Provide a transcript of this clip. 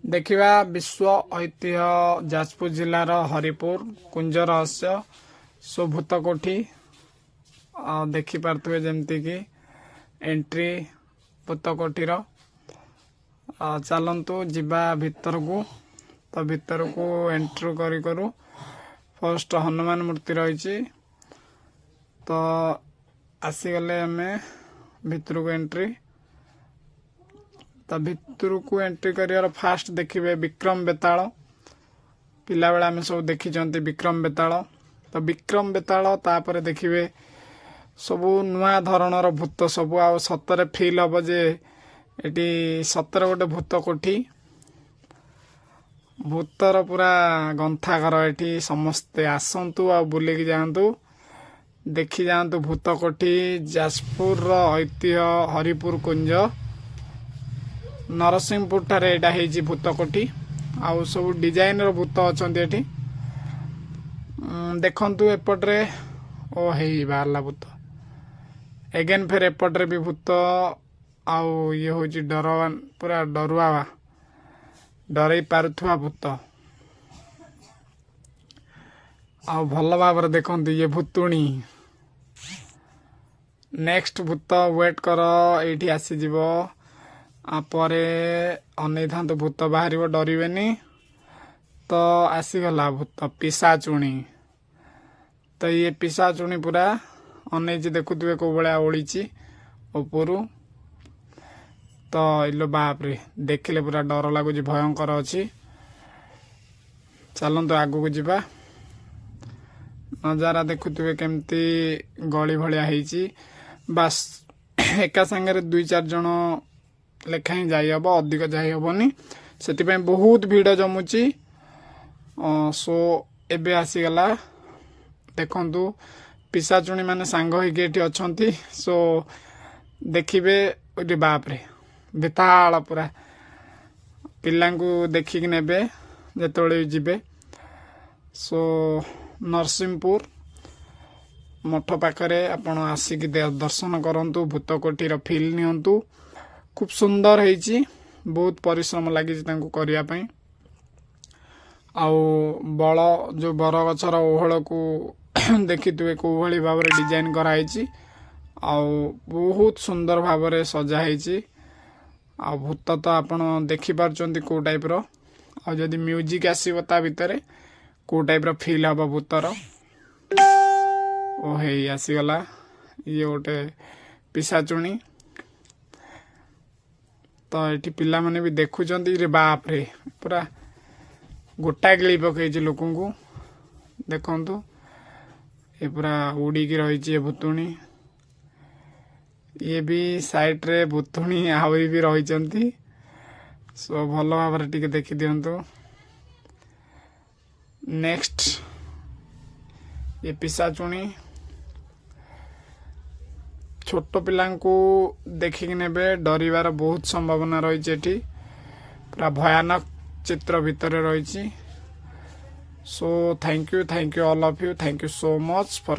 ଦେଖିବା ବିଶ୍ୱ ଐତିହ୍ୟ ଯାଜପୁର ଜିଲ୍ଲାର ହରିପୁର କୁଞ୍ଜ ରହସ୍ୟ। ସୋ ଭୂତକୋଠି ଦେଖିପାରୁଥିବେ, ଯେମିତିକି ଏଣ୍ଟ୍ରି ଭୂତକୋଠିର। ଚାଲନ୍ତୁ ଯିବା ଭିତରକୁ। ତ ଭିତରକୁ ଏଣ୍ଟ୍ରି କରି କରୁ ଫାର୍ଷ୍ଟ ହନୁମାନ ମୂର୍ତ୍ତି ରହିଛି। ତ ଆସିଗଲେ ଆମେ ଭିତରକୁ ଏଣ୍ଟ୍ରି। ତ ଭିତରକୁ ଏଣ୍ଟ୍ରି କରିବାର ଫାଷ୍ଟ ଦେଖିବେ ବିକ୍ରମ ବେତାଳ। ପିଲାବେଳେ ଆମେ ସବୁ ଦେଖିଛନ୍ତି ବିକ୍ରମ ବେତାଳ। ତ ବିକ୍ରମ ବେତାଳ, ତାପରେ ଦେଖିବେ ସବୁ ନୂଆ ଧରଣର ଭୂତ ସବୁ। ଆଉ ସତରେ ଫିଲ୍ ହବ ଯେ ଏଠି ସତରେ ଗୋଟେ ଭୂତ କୋଠି, ଭୂତର ପୁରା ଗନ୍ତାଘର ଏଠି। ସମସ୍ତେ ଆସନ୍ତୁ ଆଉ ବୁଲିକି ଯାଆନ୍ତୁ, ଦେଖି ଯାଆନ୍ତୁ ଭୂତ କୋଠି, ଯାଜପୁରର ଐତିହ୍ୟ ହରିପୁର କୁଞ୍ଜ, ନରସିଂହପୁର ଠାରେ ଏଇଟା ହେଇଛି ଭୂତ କୋଠି। ଆଉ ସବୁ ଡିଜାଇନର ଭୂତ ଅଛନ୍ତି ଏଠି। ଦେଖନ୍ତୁ ଏପଟରେ, ଓ ହେଇ ବାହାରିଲା ଭୂତ ଏଗେନ୍। ଫେର ଏପଟରେ ବି ଭୂତ। ଆଉ ଇଏ ହଉଛି ଡର, ପୁରା ଡରୁଆ, ଡରେଇ ପାରୁଥିବା ଭୂତ। ଆଉ ଭଲ ଭାବରେ ଦେଖନ୍ତୁ, ଇଏ ଭୂତୁଣୀ। ନେକ୍ସଟ ଭୂତ ୱେଟ୍ କର, ଏଇଠି ଆସିଯିବ। ଆ ପରେ ଅନେଇଥାନ୍ତୁ, ଭୂତ ବାହାରିବ, ଡରିବେନି। ତ ଆସିଗଲା ଭୂତ ପିସାଚୁଣି। ତ ଇଏ ପିସାଚୁଣି ପୁରା ଅନେଇଛି, ଦେଖୁଥିବେ କୋଉ ଭଳିଆ ଓଳିଛି ଉପରୁ। ତ ଇଲୋ ବାପରେ, ଦେଖିଲେ ପୁରା ଡର ଲାଗୁଛି, ଭୟଙ୍କର ଅଛି। ଚାଲନ୍ତୁ ଆଗକୁ ଯିବା। ନଜାରା ଦେଖୁଥିବେ କେମିତି ଗଳି ଭଳିଆ ହେଇଛି। ବାସ୍, ଏକା ସାଙ୍ଗରେ ଦୁଇ ଚାରି ଜଣ ଲେଖା ହିଁ ଯାଇହବ, ଅଧିକ ଯାଇ ହବନି। ସେଥିପାଇଁ ବହୁତ ଭିଡ଼ ଜମୁଛି। ସୋ ଏବେ ଆସିଗଲା, ଦେଖନ୍ତୁ, ପିସାଚୁଣି ମାନେ ସାଙ୍ଗ ହେଇକି ଏଠି ଅଛନ୍ତି। ସୋ ଦେଖିବେ, ଏଠି ବାପରେ ବେତାଳ ପୁରା। ପିଲାଙ୍କୁ ଦେଖିକି ନେବେ ଯେତେବେଳେ ଯିବେ। ସୋ ନରସିଂହପୁର ମଠ ପାଖରେ ଆପଣ ଆସିକି ଦର୍ଶନ କରନ୍ତୁ, ଭୂତକୋଠିର ଫିଲ୍ ନିଅନ୍ତୁ। ଖୁବ୍ ସୁନ୍ଦର ହେଇଛି, ବହୁତ ପରିଶ୍ରମ ଲାଗିଛି ତାଙ୍କୁ କରିବା ପାଇଁ। ଆଉ ବଳ ଯେଉଁ ବରଗଛର ଓହଳକୁ ଦେଖିଥିବେ କୋଉ ଭଳି ଭାବରେ ଡିଜାଇନ କରାହେଇଛି ଆଉ ବହୁତ ସୁନ୍ଦର ଭାବରେ ସଜା ହେଇଛି। ଆଉ ଭୂତ ତ ଆପଣ ଦେଖିପାରୁଛନ୍ତି କୋଉ ଟାଇପର। ଆଉ ଯଦି ମ୍ୟୁଜିକ୍ ଆସିବ ତା ଭିତରେ, କୋଉ ଟାଇପର ଫିଲ୍ ହବ ଭୂତର। ଓ ହେଇ ଆସିଗଲା ଇଏ ଗୋଟେ ପିସାଚୁଣି। ତ ଏଠି ପିଲାମାନେ ବି ଦେଖୁଛନ୍ତି। ରେ ବାପରେ, ପୁରା ଗୋଟା ଗିଳି ପକେଇଛି ଲୋକଙ୍କୁ। ଦେଖନ୍ତୁ, ଏ ପୁରା ଉଡ଼ିକି ରହିଛି ଏ ଭୂତୁଣୀ। ଇଏ ବି ସାଇଡରେ ଭୂତୁଣୀ ଆହୁରି ବି ରହିଛନ୍ତି। ସୋ ଭଲ ଭାବରେ ଟିକେ ଦେଖିଦିଅନ୍ତୁ। ନେକ୍ସଟ ଏ ପିସାଚୁଣି। ଛୋଟ ପିଲାଙ୍କୁ ଦେଖିକି ନେବେ, ଡରିବାର ବହୁତ ସମ୍ଭାବନା ରହିଛି ଏଠି। ପୁରା ଭୟାନକ ଚିତ୍ର ଭିତରେ ରହିଛି। So thank you, thank you all of you, thank you so much for